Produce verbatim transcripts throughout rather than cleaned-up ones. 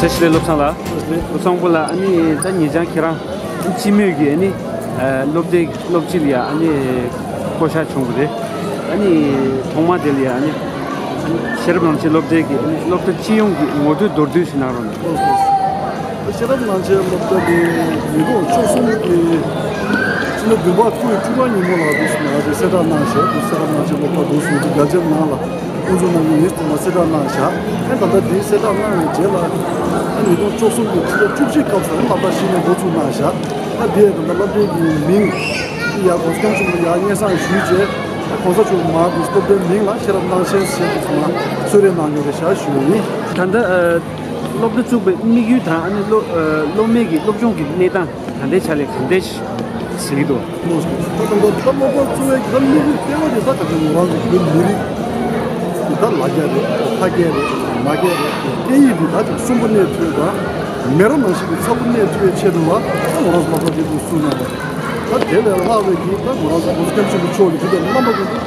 ཤེས་རིག་བློ་བཟང་ལགས། བློ་བཟང་པོ་ལགས། ཨ་ནི་ད་ཉེ་ཆར་ཁྱེད་རང་སྤྱི་མོས་ཀྱི་ཨ་ནི་སློབ་གྲྭའི་སློབ་སྤྱི་ལ་ཡ་ཨ་ནི་བསྐོ་བཞག་བྱུང་བ་རེད། ཨ་ནི་ཐོག་མ་དེ་ལ་ཡ་ཨ་ནི་ཤེས་རབ་གླིང་ཆེན་སློབ་གྲྭའི་གི་ཨ་ནི་སློབ་གྲྭ་སྤྱི་ཡོངས་ཀྱི་ངོ་སྤྲོད་མདོར་བསྡུས་ཤིག་གནང་རོགས་གནང་། ཤེས་རབ་གླིང་ཆེན་སློབ་གྲྭ་དེ་ཉིས་སྟོང་བཅུ་གསུམ་གྱི་ཕྱི་ཟླ་བདུན་པ་ཚེས་བཅུ་པ་ཉིན་མོ་ལ་འདུག་སེ་ང་ཚོས་གསལ་བསྒྲགས་གནང་ཞེས་འདུག་ཤེས་རབ་གླིང་ཆེན་སློབ་གྲྭ་འདུག་སེ་འདུག་རྒྱ་ཆེ་ནང་ལ། ཁོང་ཚོ་ནང་གི་ཡིན་ཐོག་མ་གསལ་བསྒྲགས་གནང་བཞག་ཨེ་ད་ལྟ་འདི་གསལ་བསྒྲགས་གནང་བའི་རྗེས་ལ་ཨ་ཉིས་སྟོང་བཅུ་གསུམ་གྱི་ཕྱི་ཟླ་བཅུ་གཅིག་སྐབས་སུ་སློབ་གྲྭ་གཞི་ནས་འགོ་ཚུགས་གནང་བཞག་ད་འདི་ད་ལྟ་སློབ་གྲྭའི་གི་མིང་འདི་ཡར་གོང་ས་སྐྱབས་མགོན་ཆེན་པོ་ཡར་སྙན་སེང་ཞུས་རྗེས་གོང་ས་མཆོག་མར་འདི་སློབ་གྲྭའི་མིང་ལ་ཤེས་རབ་གླིང་ཆེན་ཟེར་ཏེ་ཚང་མ་གསོལ་རས་གནང་ཡོད་པའི་ཞག་ཞུ་བ་ཡིན། ད་ལྟ་སློབ་གྲྭ་བཙུགས་པའི་དམིགས་ཡུལ་དང་ཨ་ནི་སློབ་སློབ་མའི་གི་སློབ་སྦྱོང་གི་གནས་སྟངས། ད་ལྟའི་ཆ་ལ་ག་འདྲ་ཞིག་གཟིགས་འདུག་ད་ལྟ་ད་ལྟ་སློབ་གྲྭ་བཙུགས་པའི་གི་ད་དམིགས་ཡུལ་ལྟེ་བ་དེ་ད་ད་ལྟ་ང་རང་ཚོ་བོད་མི་རིགས་ཀྱི་ད་ལ་རྒྱ་རེད། ལྷ་རྒྱ་རེད། མ་རྒྱ་རེད། སྐད་ཡིག་འདི་ད་ཅིག་གསོན་པོ་གནས་ཐུབ་དང་མེ་རོ་ནང་བཞིན་གྱི་ཚ་པོ་གནས་ཐུབ་པའི་ཆེད་དུ་ལ་ད་ང་རང་ཚོ་སློབ་གྲྭ་དེ་ཚོ་བཙུགས་གནང་བ་རེད། ད་དེ་ལས་ལྷག་པའི་གི་ད་ང་རང་ཚོ་གོང་ས་སྐྱབས་མགོན་ཆེན་པོ་མཆོག་གིས་དེ་ལྟར་རྣམ་པ་ཀུན་ཏུ་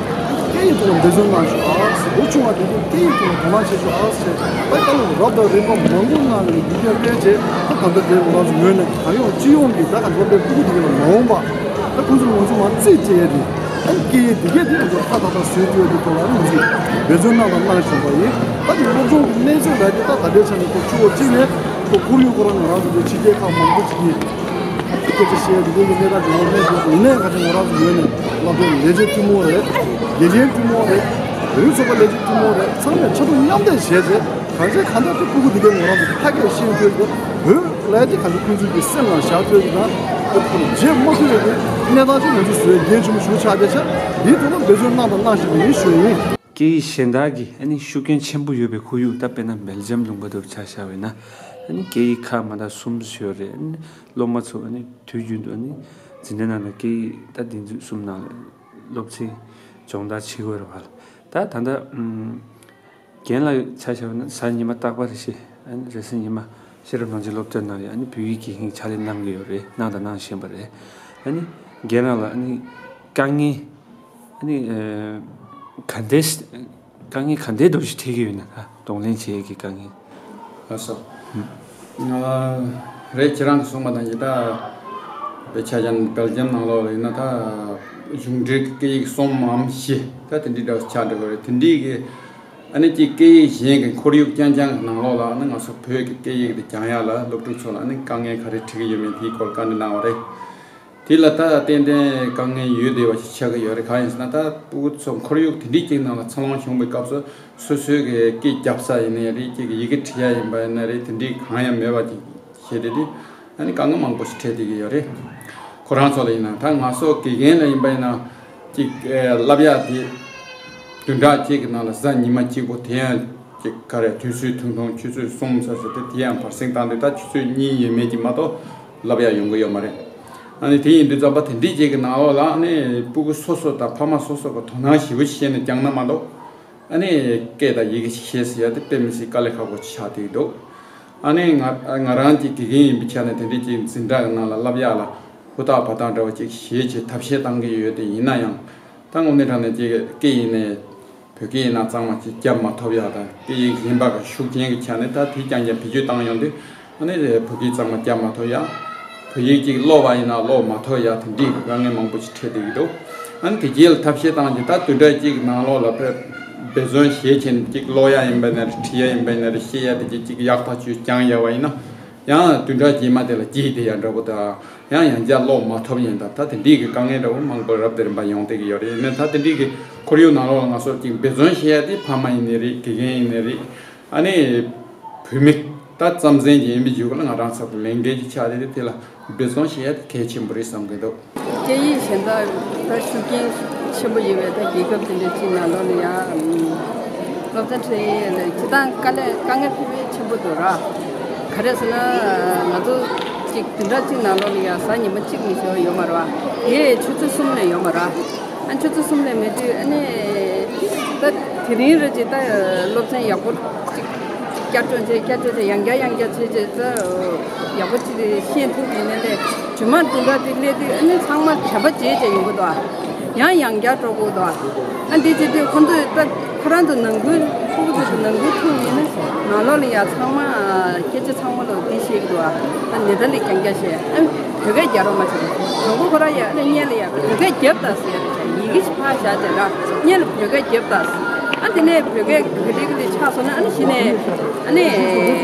སྐད་ཡིག་ཐོག་ལ་འབད་བརྩོན་གནང་ཤོག་ཨ་ཟེར། ལོ་ཆུང་བ་དེ་ཚོ་སྐད་ཡིག་ཐོག་ལ་དོ་སྣང་བྱེད་ཤོག་ཨ་ཟེར། ད་ལྟ་ལ་རབ་དང་རིམ་པ་མང་པོ་གནང་ནས་རྒྱུན་འཁྱོངས་བསྟན་བྱས་ད་ད་ལྟ་དེ་ང་རང་ཚོ་ངོས་ནས་གང་ཡོང་ཅི་ཡོང་གིས་ད་ག་སློབ་གྲྭའི་ཕྲུ་གུ་དེ་ག་ལ་མ་འོངས་པ་ད་ཁོང་ཚོ་ང་ཚོ་མ་རྩིས་སྤྲད་ཡས་དེ་ཨ་ནི་སྐད་ཡིག་དེ་གས་དེ་ང་ཚོ་ཁ་ཐག་ཐག་བཟོས་ཐུབ་ཡས་དེ་ཐོག་ལ་ང་ཚོས་འབད་བརྩོན་གནང་དང་གནང་བཞིན་པ་ཡིན། ད་དེ་སློབ་སྦྱོང་གི་གནས་ཚད་ལ་དེ་ད་ད་ལྟའི་ཆ་ནས་ཁོ་ཆུ་བོ་གཅིག་ནས་ཁོ་ཁོར་ཡུག་ཁོ་རང་ང་རང་ཚོ་དེ་ཕྱི་རྒྱལ་ཁག་མང་པོ་ཅིག་གིས། སྐད་ཆ་བཤད་འདི་གི་གནས་སྟངས་ཀྱི་ངོ་སྤྲོད་ཞུ་ཡིན་ནའི་ང་ཚོ་ང་རང་ཚོ་ངོས་ནས་སློབ་གྲྭའི་ལས་བྱེད་ཐུན་མོང་རེད། དགེ་རྒན་ཐུན་མོང་རེད། རིག་ཚོགས་པ་ལས་བྱེད་ཐུན་མོང་རེད། ཚང་མས་ཕྱར་གྲུ་མཉམ་འདེགས་བྱས་རྗེས་གང་བྱས་གང་ཐབས་ཀྱིས་ཕྲུ་གུ་འདི་གའི་ང་རང་ཚོ་ཕ་སྐད་ཤེས་ཐུབ་ཀྱི་བོད་ལས་དེ་གང་ཚོ་ཁོང་ཚོའི་གི་སེམས་ནང་བཞག་ཐུབ་ཀྱི་དང་ཁོ་ཚོ་བརྗེད་མ་ཐུབ་ཡོད་དེ་གནས་སྟངས་ཅིག་ང་ཚོ་བཟོས་འགན་ཆེན་པོ་ཞིག་ཆགས་བསྡད་ཤག་འདིའི་ཐོག་ལ་འབད་བརྩོན་གནང་དང་གནང་བཞིན་པ་ཡིན་ཞུ་ཡིན། སྐད་ཡིག་གཞན་དག་གི་ཨ་ནི་ཤུགས་རྐྱེན་ཆེན་པོ་ཡོད་པའི་ཁོར་ཡུག་ད་དཔེར་ན་སྦེལ་ཇམ་ལུང་པ་དེར་ཆ་བཞག་པ་ཡིན་ན་ཨ་ནི་སྐད་ཡིག་ཁག་མ་དག་གསུམ་ཡོད་རེད། ཨ་ནི་སློབ་མ་ཚོ་ཨ་ནི་དུས་རྒྱུན་དུ་ཨ་ནི་འཛིན་གྲྭ་ནང་ལ་སྐད་ཡིག་ད་འདི་ཚོ་གསུམ་ནང་ལ་སློབ་ཚན་སྦྱོང་བརྡར་བྱེད་དགོས་རེད་བ། ད་ད་ལྟ་ཨམ་རྒན་ལགས་ཆ་བཞག་པ་ན་གཟའ་ཉི་མ་རྟག་པར་རེ་བཞིན་ཨ་ནི་རེས་གཟའ་ཉི་མ་ཤེས་རབ་གླིང་ཆེན་སློབ་གྲྭ་ནང་ལ་ཨ་ནི་བོད་ཡིག་དགེ་རྒན་ཕྱག་ལས་གནང་གི་ཡོད་རེད། གནང་དང་གནང་བཞིན་པ་རེད། ཨ་ནི་རྒན་ལགས་ལ་ཨ་ནི་དཀའ་ངལ་ཨ་ནི་ཨ་ག་འདྲས་དཀའ་ངལ་ག་འདྲས་འདྲ་ཞིག་འཕྲད་ཀྱི་ཡོད་ན་ད་གདོང་ལེན་བྱེད་ཀྱི་དཀའ་ངལ། ལགས་སོ། ང་རེད་ཁྱེད་རང་གིས་གསུངས་པ་དང་ཡིན་ད་དཔེ་ཆ་ཅན་སྦེལ་ཇམ་ནང་ལོགས་ལ་ཡིན་ན་ད་གཞུང་འབྲེལ་གྱི་སྐད་ཡིག་གསུམ་མམ་བཞི་ད་དེ་འདྲའི་འདྲ་བོ་ཆགས་འགྲོ་གི་རེད། དེ་འདྲའི་གི་ཨ་ནི་ཅིག་སྐད་ཡིག་གཞན་གྱི་ཁོར་ཡུག་རྐྱང་རྐྱང་གི་ནང་ལོགས་ལ་ཨ་ནི་ང་ཚོ་བོད་ཀྱི་སྐད་ཡིག་དེ་སྦྱང་ཡ་ལ་སློབ་ཕྲུག་ཚོ་ལ་ཨ་ནི་དཀའ་ངལ་ག་རེ་འཕྲད་ཀྱི་ཡོད་མེད་དེའི་སྐོར་བཀའ་འདྲི་གནང་བ་རེད། དེ་ལ་ད་ཏན་ཏན་དཀའ་ངལ་ཡོད་བསྡད་པ་ཞིག་ཆགས་ཀྱི་ཡོད་རེད། གང་ཡིན་ཟེར་ན་ད་ཕྲུ་གུ་ཚོ་ཁོར་ཡུག་དེ་འདྲའི་ཅིག་ནང་ལ་འཚར་ལོངས་བྱུང་བའི་སྐབས་སུ་སོ་སོའི་གི་སྐད་རྒྱབ་ས་ཡིན་ནའི་རེད། ཅིག་ཡི་གེ་བྲི་ཡ་ཡིན་པ་ཡིན་ནའི་རེད། དེ་འདྲའི་གང་ཡང་མེད་པ་ཅིག་བྱས་ཏེ་དེ་ཨ་ནི་དཀའ་ངལ་མང་པོ་ཞིག་འཕྲད་བསྡད་ཀྱི་ཡོད་རེད། ཁོ་རང་ཚོ་ལ་ཡིན་ན་ད་ང་ཚོ་དགེ་རྒན་ལ་ཡིན་པ་ཡིན་ན་ཅིག་བསླབ་ཡ་དེ་བདུན་ཕྲག་གཅིག་གི་ནང་ལ་གཟའ་ཉི་མ་གཅིག་པོ་དེ་ཡང་ཅིག་ག་རེ་དུས་ཚོད་ཐུང་ཐུང་ཆུ་ཚོད་གསུམ་ཙམ་ཟེར་ཏེ་དེ་ཡང་བར་སེང་བཏང་དུས་ད་ཆུ་ཚོད་གཉིས་ཡས་མས་ཀྱི་མ་གཏོགས་བསླབ་ཡ་ཡོང་གི་ཡོད་མ་རེད། ཨ་ནི་དེ་ཡིན་དུས་ཙམ་པ་དེ་འདྲའི་ཅིག་གི་ནང་ལོགས་ལ་ཨ་ནི་ཕྲུ་གུ་སོ་སོ་དང་ཕ་མ་སོ་སོ་གི་དོ་སྣང་ཞེ་པོ་ཞིག་བྱས་ནས་སྦྱངས་ན་མ་གཏོགས་ཨ་ནི་སྐད་དང་ཡི་གེ་ཞིག་ཤེས་ཟེར་ཡ་དེ་དཔེ་མི་སྲིད་དཀའ་ལས་ཁག་པོ་ཆགས་བསྡད་འདུག་ཨ་ནི་ང་ང་རང་གི་དགེ་རྒན་ཡིན་པའི་ཆ་ནས་དེ་འདྲའི་ཅིག་འཛིན་གྲྭ་གི་ནང་ལ་བསླབ་ཡ་ལ་ཧུར་ཐག་བ་ཐག་འདྲ་བ་ཅིག་བྱེད་ཅེས་ཐབས་ཤེས་བཏང་གི་ཡོད་དེ་ཡིན་ན་ཡང་ད་དངོས་གནས་དྲང་གནས་ཅིག་སྐད་ཡིན་ནའི་བོད་སྐད་ཡིན་ན་གཙང་མ་ཅིག་རྒྱབ་མ་ཐུབ་ཡ་དང་སྐད་ཡིག་གཞན་པ་གི་ཤུགས་རྐྱེན་གྱི་ཆ་ནས་ད་དེ་རྐྱང་རྐྱང་བེད་སྤྱོད་བཏང་ཡོང་དུས་ཨ་ནི་བོད་སྐད་གཙང་མ་རྒྱབ་མ་ཐུབ་ཡ། བོད་ཡིག་ཅིག་ཀློག་པ་ཡིན་ན་ཀློག་མ་ཐུབ་ཡ་དེ་འདྲའི་དཀའ་ངལ་མང་པོ་ཞིག་འཕྲད་བསྡད་ཀྱི་འདུག་ཨ་ནི་དེ་རྗེས་ལ་ཐབས་ཤེས་བཏང་རྗེས་ད་བདུན་ཕྲག་གཅིག་གི་ནང་ལོགས་ལ་དཔེ་འབད་བརྩོན་བྱེད་ཀྱིན་ཅིག་ཀློག་ཡ་ཡིན་པ་ཡིན་ན་རེད། བྲིས་ཡ་ཡིན་པ་ཡིན་ན་རེད། ཤེས་ཡ་དེ་ཅིག་ཅིག་ཡག་ཐག་ཆོད་སྦྱངས་ཡ་བ་ཡིན་ན་ཡང་བདུན་ཕྲག་རྗེས་མ་དེ་ལ་རྒྱུགས་བསྡད་ཡ་འདྲ་པོ་དང་། ཡང་ཡང་བསྐྱར་ཀློག་མ་ཐུབ་ཡིན་ད། ད་དེ་འདྲའི་གི་དཀའ་ངལ་འདྲ་བོ་མང་པོ་རབ་དང་རིམ་པ་ཡོང་བསྡད་ཀྱི་ཡོད་རེད། ཡིན་ནའི་ད་དེ་འདྲའི་གི་ཁོར་ཡུག་ནང་ལོགས་ལ་ང་ཚོ་ཅིག་འབད་བརྩོན་བྱེད་ཡ་དེ་ཕ་མ་ཡིན་ནའི་རེད། དགེ་རྒན་ཡིན་ནའི་རེད། ཨ་ནི་བུད་མེད་ད་རྩམ་ཟན་གྱི་ཡིན་པའི་རྒྱུ་ག་ལ་ང་རང་ཚོ་གི་ལས་འགན་ཅིག་ཆགས་བསྡད་དེ། དེ་ལ་འབད་བརྩོན་བྱེད་ཡ་དེ་གལ་ཆེན་པོ་རེད་བསམ་གི་འདུག་སྐད་ཡིག་གཞན་དག་ད་ཤུགས་རྐྱེན་ཆེན་པོ་ཡོད་པའི་ད་རྒྱལ་ཁབ་དེ་འདྲ་ཅིག་ནང་ལོགས་ལ་ཡ། སློབ་གྲྭ་ཁྲིད་ཡས་ལ་སྤྱིར་བཏང་དཀའ་ལས་དཀའ་ངལ་དཔེ་ཆེན་པོ་འདུག་ར། ག་རེ་ཟེར་ན་ང་ཚོ་གཅིག་བདུན་ཕྲག་གཅིག་ནང་ལོགས་ལ་ཡ་གཟའ་ཉི་མ་གཅིག་མི་ཤོར་ཡོད་མ་རེད་བ། དེ་ཆུ་ཚོད་གསུམ་ལས་ཡོད་མ་རེད། ཨ་ཆུ་ཚོད་གསུམ་ལས་མེད་དུས་ཨ་ནི་ད་དེ་རིང་རེ་ཅིག་ད་སློབ་ཚན་ཡག་པོ་གཅིག་བསྐྱར་སྦྱོང་བྱས་བསྐྱར་སྦྱོང་བྱས་ཡང་བསྐྱར་ཡང་བསྐྱར་བྱས་བྱས་ད་ཡག་པོ་གཅིག་ཤེས་ཐུབ་ཡིན་ནའི་ལས་རྗེས་མ་བདུན་ཕྲག་དེ་སླེབས་དུས་ཨ་ནི་ཚང་མ་དྲན་པ་བརྗེད་བྱས་ཡོང་གི་འདུག་ཨ། ཡང་ཡང་བསྐྱར་སྤྲོ་དགོས་འདུག་ཨ་འདི་བྱེད་དུས་ཁོང་ཚོས་ད་ཁོ་རང་ཚོ་ནང་ཁུལ་ཕྲུ་གུ་ཚོ་ནང་ཁུལ་ཐུག་ཡིན་ན་ནང་ལོགས་ལ་ཡ་ཚང་མ་སྐད་ཆ་ཚང་མ་ལ་འདི་ཤེས་ཀྱི་འདུག་ཨ་ནི་ད་ལས་ཀྱང་རྒྱ་ཞེས་ཨ་བོད་སྐད་རྒྱག་རོགས་མ་བྱེད། དང་པོ་ཁོ་རང་ཡ་ཨ་ནི་སྔོན་ལ་ཡ་བོད་སྐད་རྒྱབ་ད་ཟེར་ཡ་ཡི་གེ་ཞིག་ཕར་བཞག་བྱས་ར་སྔོན་ལ་བོད་སྐད་རྒྱབ་ད་ཟེར། ཨ་དེ་ནས་བོད་སྐད་ག་ལེ་ག་ལེ་ཆགས་སོང་ན་ཨ་ནི་གཞི་ནས་ཨ་ནི་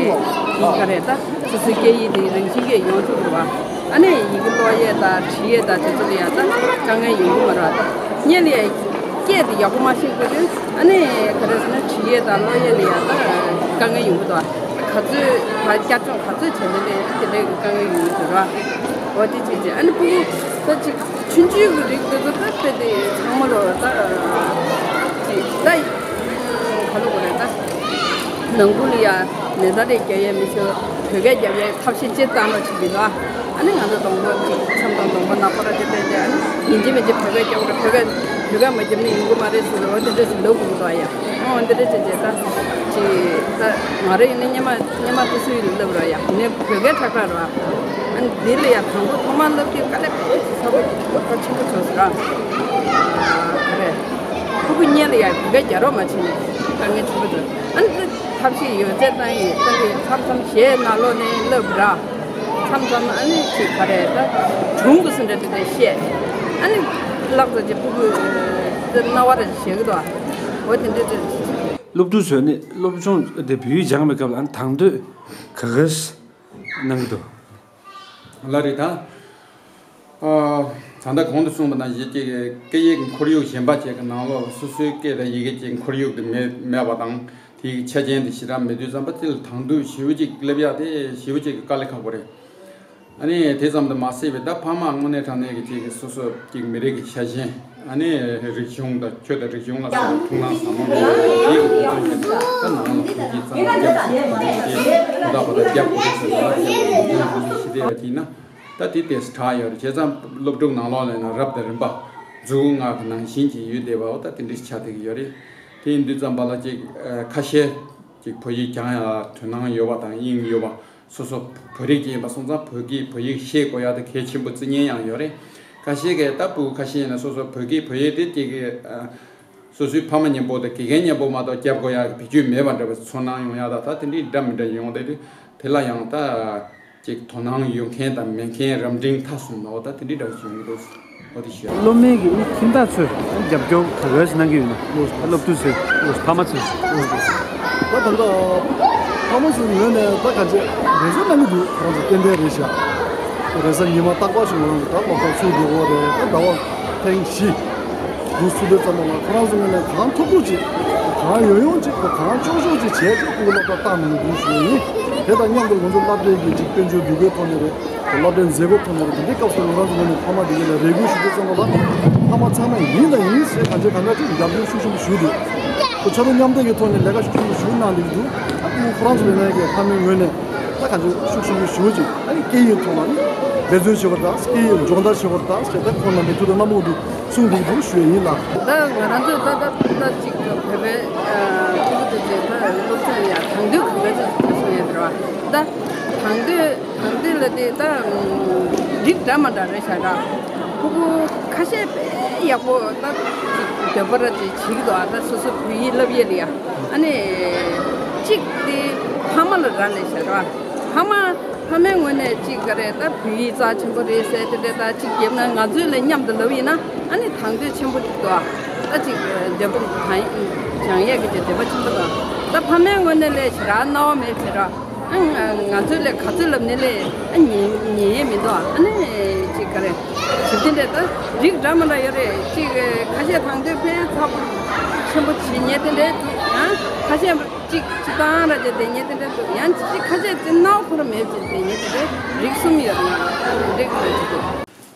ག་རེ་ད་སོ་སོའི་སྐད་ཡིག་དེ་རང་བཞིན་གྱིས་ཡོང་ཐུབ་རེད་བ། ཨ་ནི་ཡི་གེ་ཀློག་ཡས་དང་བྲིས་ཡས་དང་དེ་ཚོ་ལ་ཡང་ད་དཀའ་ངལ་ཡོང་གི་མ་རེད་བ། ད་སྔོན་ལ་ཡང་སྐད་དེ་ཡག་པོ་མ་ཤེས་དགོས་དུས་ཨ་ནི་ག་རེ་ཟེར་ན་བྲིས་ཡས་དང་ཀློག་ཡས་ལ་ཡང་ད་དཀའ་ངལ་ཡོང་གི་འདུག་བ། ག་ཚོད་བར་བསྐྱར་སྦྱོང་ག་ཚོད་བྱས་ནས་ལས་དེ་འདྲའི་དཀའ་ངལ་ཡོང་གི་འདུག་ར། འོ་དེ་བྱས་རྗེས་ཨ་ནི་ཕྲུ་གུ་ད་ཅིག་ཆུང་ཆུང་གི་རིགས་དེ་ཚོ་ད་དཔེ་དེ་ཚང་མ་ལོ་ད་ཅིག་ད་ག་ལོ་གོ་རེད་ད། ནང་ཁུལ་ལ་ཡ་ནེ་ཙར་རེ་རྒྱག་ཡས་མི་ཤོར་བོད་སྐད་རྒྱབ་ཡས་ཐབས་ཤེས་ཅི་བཏང་རོགས་བྱེད་ཀྱི་འདུག་ཨ་ནི་ང་ཚོ་གདོང་པ་ཅིག་འཆམ་དང་གདོང་པ་ནག་པོ་ར་ཅིག་སྤྲད་དེ་ཨ་ནི་ཡིན་གཅིག་མིན་གཅིག་བོད་སྐད་རྒྱབ་ར་བོད་སྐད་བོད་སྐད་མ་རྒྱབ་ན་ཡོང་གི་མ་རེད་ཟེར་རོ་འདི་འདྲ་ཞིག་ལབ་དགོས་ཀྱི་འདུག་ཨ་ཡ། ཨོ་འདི་འདྲ་བྱས་རྗེས་ད་ཅིག་ད་ང་རེ་ཡིན་ན་སྔོན་མ་སྔོན་མ་ཏུ་སུའི་ལབ་ར་ཡ་ནས་བོད་སྐད་ཁྲག་ཁྲག་ར། ཨ་ནི་འདི་ལ་ཡ་དང་པོ་ཐོག་མར་ལབ་དུས་དཀའ་ལས་དཔེ་ཚ་པོ་ཚ་པོ་ཆེན་པོ་བྱུང་ཟེར་ར། ག་རེ། ཕྲུ་གུ་སྔོན་ལ་ཡ་བོད་སྐད་རྒྱག་རོགས་མ་བྱས་ནས་དཀའ་ངལ་ཆེན་པོ་འདུག་ཨ་ནི་ཐབས་ཤེས་ཡོད་ཚད་བཏང་ཡིན་བཏང་གི་མཚམས་མཚམས་གཞས་ནང་ལོགས་ནས་ལབ་ར། མཚམས་མཚམས་ཨ་ནི་ཅིག་ག་རེ་ད་སྒྲུང་དུ་སུ་འདྲ་དེ་འདྲ་བཤད། ཨ་ནི་ལག་ཙམ་ཅིག་ཕྲུ་གུ་རྣ་བ་ར་ཅིག་བྱེད་ཀྱི་འདུག་འོ་དེ་འདྲ་དེ། སློབ་ཕྲུག་ཚོས་ནི་སློབ་སྦྱོང་དེ་བོད་ཡིག་སྦྱངས་པའི་སྐབས་ལ་ཨ་ནི་དང་དོད་ག་ག་གནང་གི་འདུག་ལ་རེད་ད། ཨ། ད་ལྟ་གོང་དུ་གསུངས་པ་ནང་བཞིན་གྱི་སྐད་ཡིག་ཁོར་ཡུག་གཞན་པ་ཅིག་གི་ནང་ལོགས་སོ་སོའི་སྐད་དང་ཡི་གེ་ཅིག་ཁོར་ཡུག་དེ་མེད་མེད་པ་དང་དེའི་ཆ་རྐྱེན་དེ་ཞེ་དྲག་མེད་དུས་ཙམ་པ་དེ་ལ་དང་དོད་ཞེ་པོ་ཅིག་སླེབས་ཡག་དེ་ཞེ་པོ་ཅིག་གི་དཀའ་ལས་ཁག་པོ་རེད། ཨ་ནི་དེ་ཙམ་དུ་མ་ཟད་པའི་ད་ཕ་མ་དངོས་གནས་དྲང་གནས་ཀྱི་ཅིག་གི་སོ་སོ་ཅིག་མི་རིགས་ཀྱི་ཤ་ཞེན། ཨ་ནི་རིག་གཞུང་དང་ཆོས་དང་རིག་གཞུང་ལ་སོགས་པའི་ཐུགས་སྣང་ཟབ་མོ་ཡོད་པའི་རྗེས་ཀྱི་དུས་ཚོད་ཅིག་ད་ནང་ལ་ཁོང་གིས་གཙང་མ་རྒྱབ་དགོས་ཀྱི་རེད་ཅེས་དོ་བདག་པོ་དང་རྒྱབ་དགོས་རེད་ཟེར་ལ་རྒྱབ་དགོས་ཀྱི་རེད་ཁོང་གིས་ཞི་བདེ་བ་ཅིག་ན་ད་དེ་ཏོག་ཙམ་དྲག་ཡོད་རེད། བྱས་ཙང་སློབ་ཕྲུག་ནང་ལོགས་ལ་ཡིན་ན་རབ་དང་རིམ་པ་མཛུབ་གུ་ལྔ་གི་ནང་བཞིན་གྱི་ཡོད་བསྡད་པའོ་ད་དེ་འདྲ་ཆགས་བསྡད་ཀྱི་ཡོད་རེད། དེ་ཡིན་དུས་ཙམ་པ་ལ་ཅིག་ཁ་ཤས་ཅིག་བོད་ཡིག་སྦྱང་ཡ་དོ་སྣང་ཡོད་པ་དང་དབྱིངས་ཡོད་པ། སོ་སོ་བོད་རིགས་ཅིག་ཡིན་པ་སོང་ཙང་བོད་ཀྱི་བོད་ཡིག་ཤེས་དགོས་ཡ་དེ་གལ་ཆེན་པོ་བརྩི་མཁན་ཡང་ཡོད་རེད། ཁ་ཤས་ཀྱིས་ད་ཕྲུ་གུ་ཁ་ཤས་ཡིན་ན་སོ་སོ་བོད་ཀྱི་བོད་ཡིག་དེ་ཅིག་གི་ཨ། སོ་སོའི་ཕ་མ་མཉམ་པོ་དང་དགེ་རྒན་མཉམ་པོ་མ་གཏོགས་རྒྱབ་དགོས་ཡ་གི་བེད་སྤྱོད་མེད་པ་འདྲ་བའི་ཚོར་སྣང་ཡོང་ཡ་ད་ད་དེ་འདྲའི་འདྲ་མི་འདྲ་ཡོང་བསྡད་དུས་དེ་ལ་ཡང་ད་ཅིག་དོ་སྣང་ཡོད་མཁན་དང་མེད་མཁན་རབ་འབྲིང་ཐ་གསུམ་ལ་འོ་ད་དེ་འདྲའི་འདྲ་བ་ཞིག་ཡོང་གི་འདུག་འོ་དེ་ཞུ། སློབ་མའི་གི་ཨི་ཁྱིམ་བདག་ཚོས་རྒྱབ་སྐྱོར་ག་འདྲ་ཞིག་གནང་གི་ཡོད་ན། སློབ་ཕྲུག་ཚོས་ཕ་མ་ཚོས། ད་ད་ལྟ་ཕ་མ་ཚོའི་ངོས་ནས་ད་ག་ཚོད་འབད་བརྩོན་གནང་གི་འདུག་ཁོ་རང་ཚོ་ཏན་ཏན་རེད་ཤག་རེས་གཟའ་ཉི་མ་རྟག་པར་ཞིག་ང་རང་ཚོ་ད་སློབ་གྲྭ་ཚུགས་འགྲོ་གི་རེད། ད་ཟླ་བ་ཐེངས་བཞི་འདུག་ཚུགས་དུས་ཙམ་པ་ལ་ཁོ་རང་ཚོའི་ངོས་ནས་གང་ཐུབ་ཐུབ་ཅིག་གང་ཡོང་ཡོང་ཅིག་གང་ལྕོགས་ལྕོགས་ཅིག་བྱས་ཏེ་ཕྲུ་གུ་སློབ་གྲྭ་བཏང་གནང་གི་འདུག་ཞུ་ཡ་ཡིན། དེ་དང་མཉམ་དུ་ང་ཚོ་སློབ་གྲྭའི་གི་ཅིག་དཔལ་འབྱོར་འདུ་འགོད་ཐོག་ནས་རེད། སློབ་གྲྭའི་མཛད་སྒོ་ཐོག་ནས་རེད། འདི་འདྲའི་སྐབས་སུ་ང་རང་ཚོ་ངོས་ནས་ཕ་མ་དེ་ག་ལ་རེ་སྐུལ་ཞུ་དུས་ཙམ་པ་ལ་ཕ་མ་ཚང་མ་ཡིན་དང་ཡིན་ཟེར་གང་ཅི་གང་འདྲ་ཅིག་རྒྱབ་སྐྱོར་ཤུགས་ཆེན་པོ་ཞུ་འདུག་ཁོ་ཆ་རོགས་མཉམ་འདེགས་ཀྱི་ཐོག་ནས་ལས་ཀ་ཤུགས་ཆེན་པོ་ཞུ་གནང་བསྡད་ཀྱི་འདུག་ཨ་ཁོ་ཁོ་རང་ཚོ་ལས་ཀའི་ཕ་མའི་ངོས་ནས་ད་གང་ཅི་ཤུགས་ཆེན་པོ་ཞུ་ཅིག་ཨ་ནི་སྐད་ཡིག་ཐོག་ལ་ནི་འབད་བརྩོན་བྱེད་པ་དང་སྐད་ཡིག་སྦྱོང་བརྡར་བྱེད་པ་དང་ཞེས་ད་ཁོང་རྣམ་པས་ཐུགས་དང་རྣ་མོ་དུ་གསུང་གི་འདུག་ཞུ་ཡ་ཡིན་ལགས། ད་ང་རང་ཚོས་ད་ལྟ་ད་ཅིག་བོད་པའི་ཕྲུ་གུ་དེ་ཚོས་ད་སློབ་སྦྱོང་ཡ་དང་དོད་གང་འདྲ་ཅིག་གསུང་ཡ་དེ་རེད་བ། ད་དང་དོད་དང་དོད་ལ་དེ་ད་རིགས་འདྲ་མ་འདྲ་རེད་ཤག་ར། ཕྲུ་གུ་ཁ་ཤས་དཔེ་ཡག་པོ་ད་ཅིག་འདོད་པ་ར་ཅིག་བྱེད་ཀྱི་འདུག་ཨ་ད་སོ་སོ་བོད་ཡིག་བསླབ་ཡས་ལ་ཡ་ཨ་ནི་གཅིག་དེ་ཕ་མ་ལ་རག་ལས་ཤག་ར། ཕ་མ་ཕ་མའི་ངོས་ནས་གཅིག་ག་རེ་ད་བོད་ཡིག་རྩ་ཆེན་པོ་རེད་ཟེར་དེ་འདྲ་ད་གཅིག་བརྒྱབ་ན་ང་ཚོའི་ལ་མཉམ་དུ་ལབ་ཡིན་ན་ཨ་ནི་དང་དོད་ཆེན་པོ་འདུག་ཨ་ད་གཅིག་འདོད་པ་དང་སྦྱང་ཡས་ཀྱི་དེ་འདོད་པ་ཆེན་པོ་དང་ད་ཕ་མའི་ངོས་ནས་ལས་ཞེ་དྲག་སྣང་བ་མེད་ཟེར་ར། ཨ་ང་ང་ཚོའི་ལས་ག་ཚོད་ལབ་ནས་ལས་ཨ་ཉན་ཉན་ཡས་མི་འདུག་ཨ་ནི་གཅིག་ག་རེ་ཞིབ་དེ་འདྲ་ད་རིགས་འདྲ་མ་འདྲ་ཡོད་རེད། གཅིག་ཁ་ཤས་དང་དོད་དཔེ་ཚ་པོ་ཆེན་པོ་བྱེད་ཉན་དེ་འདྲ་འདུག་ཡང་ཁ་ཤས་གཅིག་སྤྱི་བཏང་ར་ཅིག་བསྡད་མཁན་དེ་འདྲ་འདུག་ཡང་ཅིག་ཅིག་ཁ་ཤས་ཅིག་སྣང་བ་ཁོ་རང་མེད་ཅིག་བསྡད་མཁན་དེ་འདྲ་རིགས་གསུམ་ཡོད་རེད། རིགས་གསུམ་ཅིག་འདུག་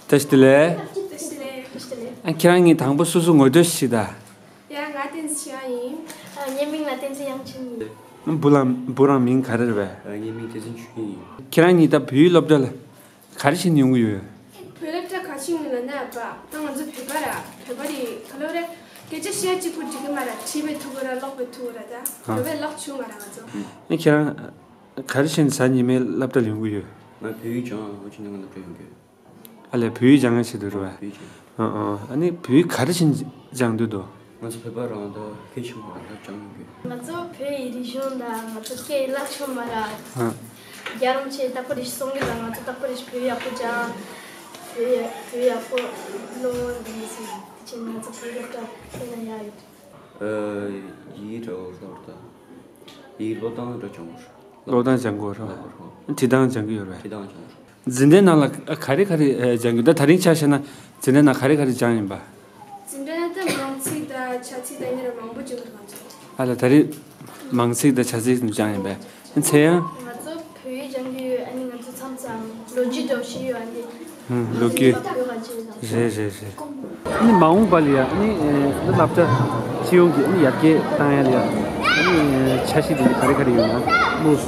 བཀྲ་ཤིས་བདེ་ལེགས། བཀྲ་ཤིས་བདེ་ལེགས། བཀྲ་ཤིས་བདེ་ལེགས། ཨ་ཁྱེད་རང་གཉིས་དང་པོ་སོ་སོ་ངོ་སྤྲོད་ཞིག་དང་། ཡ་ང་བསྟན་འཛིན་ཆོས་དབྱངས་ཡིན། ཨ་ངའི་མིང་ལ་བསྟན་འཛིན་དབྱངས་ཅན་ཡིན། བུ་ལ་བུ་རང་མིང་ག་རེ་རེད་པས། ཨ་ངའི་མིང་བསྟན་འཛིན་ཆོས་དབྱིངས་ཡིན། ཁྱེད་རང་གཉིས་ད་བོད་ཡིག་སློབ་གྲྭ་ལ་ག་རེ་བྱས་ནས་ཡོང་གི་ཡོད། བོད་སློབ་གྲྭ་ག་ཅིག་ནས་ལ་ནས་ཨ་ཕ་ད་ང་ཚོ་བོད་པ་ར་བོད་པ་རེད་ག་ལོ་རེད། སྐད་ཆ་བཤད་གཅིག་པུ་འགྲིག་གི་མ་ར་བྲིས་པའི་ཐུག་གི་ར་ཀློག་པའི་ཐུག་གི་ར་ད་ཨ་བོད་པའི་ཀློག་བྱུང་མ་ར་ང་ཚོ། ཨ་ཁྱེད་རང་ག་རེ་བྱས་ནས་གཟའ་ཉི་མའི་སློབ་གྲྭ་ལ་ཡོང་གི་ཡོད། ང་བོད་ཡིག་སྦྱང་བ་བྱས་ནས་ང་སློབ་གྲྭ་ཡོང་གི་ཡོད། ཨ་ལས་བོད་ཡིག་སྦྱང་མཁན་ཞིག་འདུག་རེད་པས། བོད་ཡིག་སྦྱང་། ཨ་ཨ། ཨ་ནི་བོད་ཡིག་ག་རེ་བྱས་ནས་སྦྱང་འདོད་འདུག་ང་ཚོ་བོད་པ་རང་ད་ཕལ་ཆེར་མ་རང་ད་སྦྱང་ཡོད་གི། ང་ཚོ་བོད་ཡིག་རིག་གཞུང་དང་ང་ཚོ་སྐད་ཡིག་བརླག་ཆོག་མ་རེད། ཨ། རྒྱལ་རོང་ཆེ་རྟག་པར་རེ་ཞིག་གསུང་གི་ལ་ང་ཚོ་རྟག་པར་རེ་ཞིག་བོད་ཡག་པོ་སྦྱང་། བོད་ཡག་བོད་ཡག་པོ་ཀློག་འདི་མི་སྲིད་དེ་ཕྱིན་ང་ཚོ་བོད་སློབ་གྲྭ་ཕེབས་ན་ཡག་ཡོད། ཨ། ཡིག་འདྲ་བོ་ལོར་ད། ཡིག་སློབ་སྟངས་འདྲ་སྦྱང་དགོས་རེད། སློབ་སྟངས་སྦྱང་དགོས་རེད། སློབ་དངོས་རེད། བྲིས་སྟངས་སྦྱང་གི་ཡོད་རེད། བྲིས་སྟངས་སྦྱང་དགོས་རེད། འཛིན་གྲྭའི་ནང་ལ་ག་རེ་ག་རེ་སྦྱང་གི་ད་ད་རིང་ཆ་བཞག་ན་འཛིན་གྲྭའི་ནང་ག་རེ་ག་རེ་སྦྱང་ཡིན་པ། འཛིན་གྲྭ་དེ་མང་ཚིག་དང་བྱ་ཚིག་དང་གཉིས་རེ་མང་པོ་སྦྱང་གི་རེད་ང་ཚོ། ཨ་ལ་ད་རེས་མང་ཚིག་དང་བྱ་ཚིག་སྦྱང་ཡིན་པས། ཚེ་དབྱངས། ང་ཚོ་བོད་ཡིག་སྦྱང་གི་ཡོད། ཨ་ནི་ང་ཚོ་མཚམས་མཚམས་ལོ་རྒྱུས་འདྲ་བོ་ཤེས་ཡོད། ཨ་ནི་ལོ་རྒྱུས། རེད་རེད་རེད། ཨ་ནི་མ་འོངས་པ་ལ་ཡ་ཨ་ནི་འདི་སློབ་གྲྭ་སྤྱི་ཡོངས་ཀྱི་ཨ་ནི་ཡར་རྒྱས་བཏང་ཡ་ལ་ཡ་ཨ་ནི་འཆར་གཞི་དེ་ག་རེ་ག་རེ་ཡོད་ན། ལོས།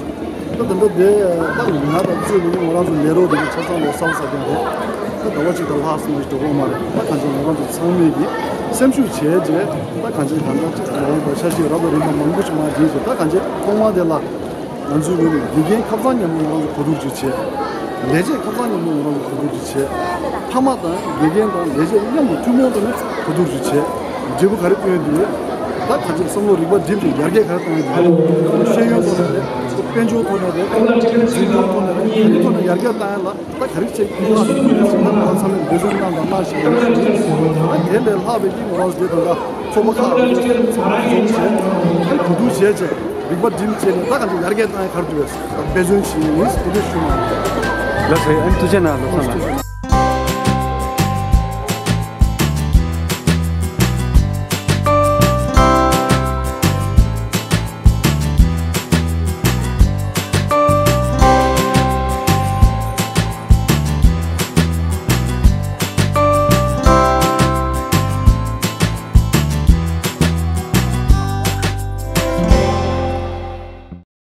ད་དེ་འདྲ་དེ་ད་ང་དང་གཙོས་ནས་ང་རང་ཚོ་ལས་རོགས་དེ་གི་ཆ་ཚང་ལོ་གསར་ས་ཀྱང་རེད། ད་ཟླ་བ་གཅིག་དང་ལྷག་སོང་ཞིག་འགྲོ་གི་མ་རེད། ད་གང་ཅི་ང་རང་ཚོ་ཚང་མས་ཀྱི་སེམས་ཤུགས་བྱས་རྗེས་ད་གང་ཅི་གང་ལྟར་ཅིག་མ་འོངས་པ་འཆར་གཞི་རབ་དང་རིམ་པ་མང་པོ་ཞིག་མ་བྱས་རྗེས་ད་གང་ཅི་ཐོག་མ་དེ་ལ། ང་ཚོའི་ངོས་ནས་དགེ་རྒན་ཁ་སང་མཉམ་དུ་ང་རང་ཚོ་གོ་བསྡུར་ཅིག་བྱས། ལས་བྱེད་ཁ་སང་མཉམ་དུ་ང་རང་ཚོ་གོ་བསྡུར་ཅིག་བྱས། ཕ་མ་དང་དགེ་རྒན་དང་ལས་བྱེད་མཉམ་དུ་ཐུན་མོང་ཐོག་ནས་གོ་བསྡུར་ཅིག་བྱས། འབྲས་བུ་ག་རེ་ཐོན་ཡོད་འདུག་ད་ག་ཚོད་བསམ་བློ་རིག་པ་སྒྲིམ་ཅིག་ཡར་རྒྱས་ག་རེ་བཏང་ཡོད་འདུག་ཤེས་ཡོན་ཐོག་ནས་རེད། དཔལ་འབྱོར་ཐོག་ནས་རེད། འཛིན་སྐྱོང་ཐོག་ནས་རེད། ག་རེ་ཐོག་ནས་ཡར་རྒྱས་བཏང་ཡ་ལ། ད་ག་རེ་བྱེད་ཀྱི་ཡོད་ན་ཚང་མས་འབད་བརྩོན་གནང་དང་གནང་བཞིན་ཡོད། ད་དེ་ལས་ལྷག་པའི་གི་ང་རང་ཚོ་དེ་དང་ད་ཚོགས་པ་ཁག་ཚོགས་བྱས་གོ་བསྡུར་བྱས་བྱས་རིག་པ་སྒྲིམ་བྱས་ནས་ད་ག་ཚོད་ཡར་རྒྱས་བཏང་ཡ་ག་རེ་འདུག་ད་འབད་བརྩོན་བྱས་ཡིན་གོ་བསྡུར་ཞུ་གནང་། ལགས་སོ། ཨ་ནི་ཐུགས་རྗེ་གནང་། ལགས་སོ་ལགས།